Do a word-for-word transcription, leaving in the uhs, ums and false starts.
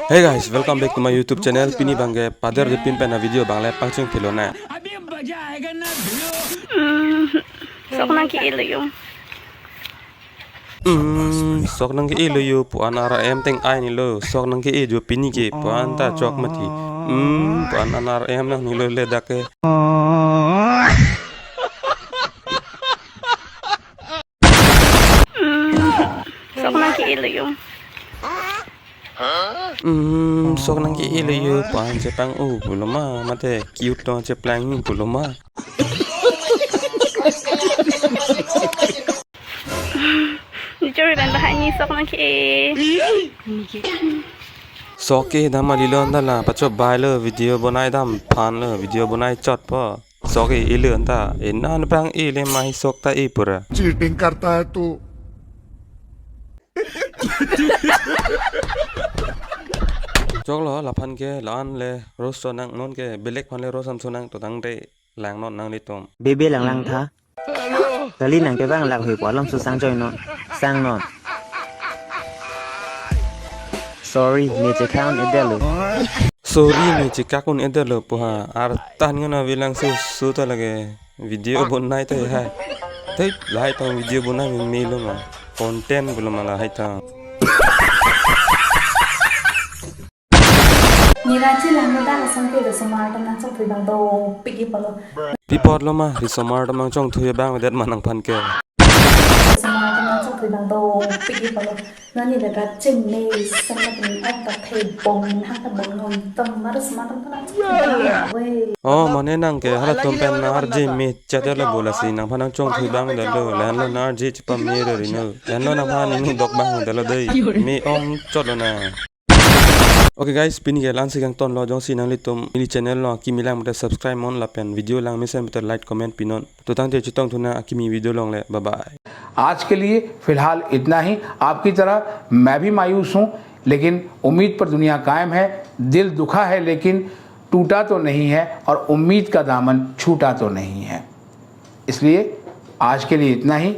Hey guys, welcome back to my YouTube channel. Pini abangke Pader Jepin pen a video abang le pangcheng philo na. Mm, sok nangke-elo yo. Hmm, sok nangke-elo yo pu-an ara em teng ai ni lo. Sok nangke-e jo pini ke pu-an ta chok mati. Hmm, pu-an an ara em nangne lo le dak ke. Mm, sok nangke-elo yo. Hmm, sok nangke-elo yo pu-an chepang-o pulo ma, mate cute lo cheplang ni pulo ma. Jori dan bahai ni sok nangke-e. Sok ke dam ali lo anta la, pachobei lo, video bonai dam aphan lo, video bonai chot po. Sok ke elo anta, ena nang pang-e le ma hi sok ta e pura. Cheating करता है तू। Choklo, laphan ke la-an le roast nang non ke, belek aphan le roast am so nang to tangte lang non nanglitum. Bebe lang lang tha. Kali nang kevang lak hui po alam su sang join non. Sang non. Sorry, ne chekha un-edetlo. Sorry, ne chekha un-edetlo pu ha. Artan ngana bilang su su ta lage. Video bonai ta hai. Thei, lahai ta video bonai me me lo ma. Content pulo ma lahai ta. Nira chelang no dala sangke risomar atum nangchongthui abang dopik-e pulo. Pi apot lo ma, risomar atum nangchongthui abang vedet ma nangphan ke. Risomar atum nangchongthui abang dopik-e pulo. Nani le ka chingme sang na pini ek ta thei bong hang ta bong non tam ma risomar atum nangchongthui abang we. Oh, mane nang ke halatum pen na arje me chat lo bola si nangphan nangchongthui abang det lo, lahenlo na arje chepame re rino. Lahenlo nangphan ningdok abang det lo dei. Me ong chot lo na. Okay guys, pini ke la-an si kangton lo, jongsi nanglitum ili channel along akimi lang mate subscribe non lapen video lang mesen mate like comment pinon. To tangte chetongthu nang akimi video along le. Bye bye. आज के लिए फिलहाल इतना ही। आपकी तरह मैं भी मायूस हूँ, लेकिन उम्मीद पर दुनिया कायम है। दिल दुखा है, लेकिन टूटा तो नहीं है और उम्मीद का दामन छूटा तो नहीं है। इसलिए आज के लिए इतना ही।